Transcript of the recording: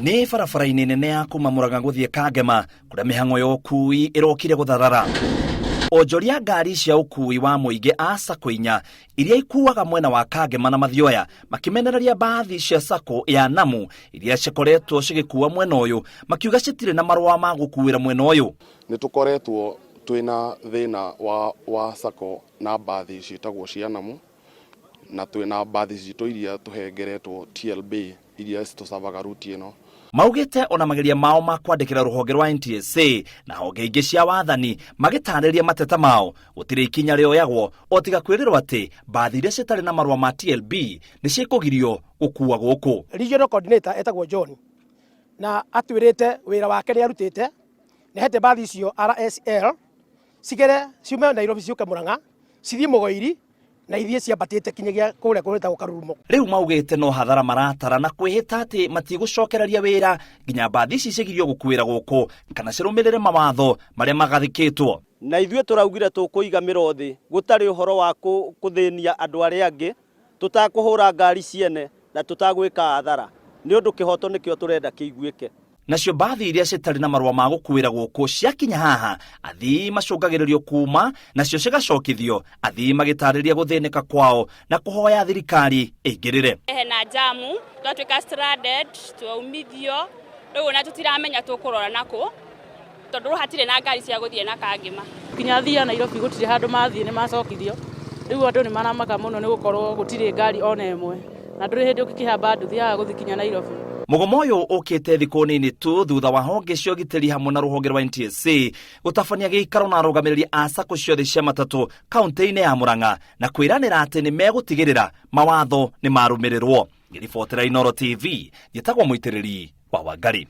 Nĩ barabara-inĩ nene ya kuma Murang'a gũthiĩ Kangema kũrĩa mĩhang'o ya ũkui ĩrokire gũtharara. Onjoria ngari cia ũkui wa mũingĩ a sacco inya iria ikuaga mwena wa Kangema na Mathioya makĩmenereria mbathi cia sacco ya Namu iria cikoretwo cigĩkua mwena ũyũ makiuga citirĩ na marũa ma gũkuĩra mwena ũyũ. Nĩ tũkoretwo twĩna thĩna wa, wa sacco na mbathi ciĩtagwo cia Namu na twĩna mbathi citũ iria tũhengeretwo TLB iria citũcavaga ruti ĩno. Maugĩte ona mageria mao ma kwandĩkĩra rũhonge rwa NTSA na honge ingĩ cia wathani magĩtarĩria mateta mao gũtirĩ ikinya rĩoyagwo o tiga kwĩrĩrwo atĩ mbathi iria citarĩ na marũa ma TLB nĩ ciĩkũgirio gũkua gũkũ. Regional coordinator etagwo John na atwĩrĩte wĩra wake nĩ arutĩte nĩ ahete mbathi icio RSL cigere ciume Nairobi ciũke Murang'a cithiĩ Mũgoiri na ithiĩ ciambatĩte kinyagia kũrĩa kũretagwo Karurumo. Rĩu maugĩte no hathara maratara na kwĩhĩta atĩ matigũcokereria wĩra nginya mbathi ici cigirio gũkuĩra gũkũ kana cirũmĩrĩre mawatho marĩa magathĩkĩtwo. Na ithuĩ tũraugire tũkũiga mĩro thĩ gũtarĩ ũhoro wa kũthĩnia andũ arĩa angĩ, tũtakũhũra ngari ciene na tũtagwĩka athara, nĩ ũndũ kĩhoto nĩkĩo tũrenda kĩiguĩke. Nacio mbathi iria citarĩ na marũa ma gũkuĩra gũkũ ciakinya haha, athii macũngagĩrĩrio kuma nacio cigacokithio, athii magĩtarĩria gũthĩnĩka kwao na kũhoya thirikari ĩingĩrĩre. Hena jamu, twatuĩka stranded, twaumithio, rĩu ona tũtiramenya tũkũrora nakũ, tondũ rĩu hatirĩ na ngari cia gũthiĩ na Kangema. Nginya athii a Nairobi gũtirĩ handũ mathiĩ nĩ macokithio, rĩu andũ nĩ maramaka mũno nĩ gũkorwo gũtirĩ ngari ona ĩmwe, na ndũrĩ hĩndĩ ũngĩkĩhamba nduthi haha gũthiĩ kinya Nairobi. Mũgomo ũyũ ũkĩte thikũ nini tu thutha wa honge cia ũgitĩri hamwe na rũhonge rwa NTSA gũtabania gĩikaro na arũgamĩrĩri a sacco ciothe cia matatũ kaunti-inĩ ya Murang'a na kwĩranĩra atĩ nĩ megũtigĩrĩra mawatho nĩ marũmĩrĩrwo. Ngĩribotera Inooro TV, njĩtagwo Mũitĩrĩri wa Wangari.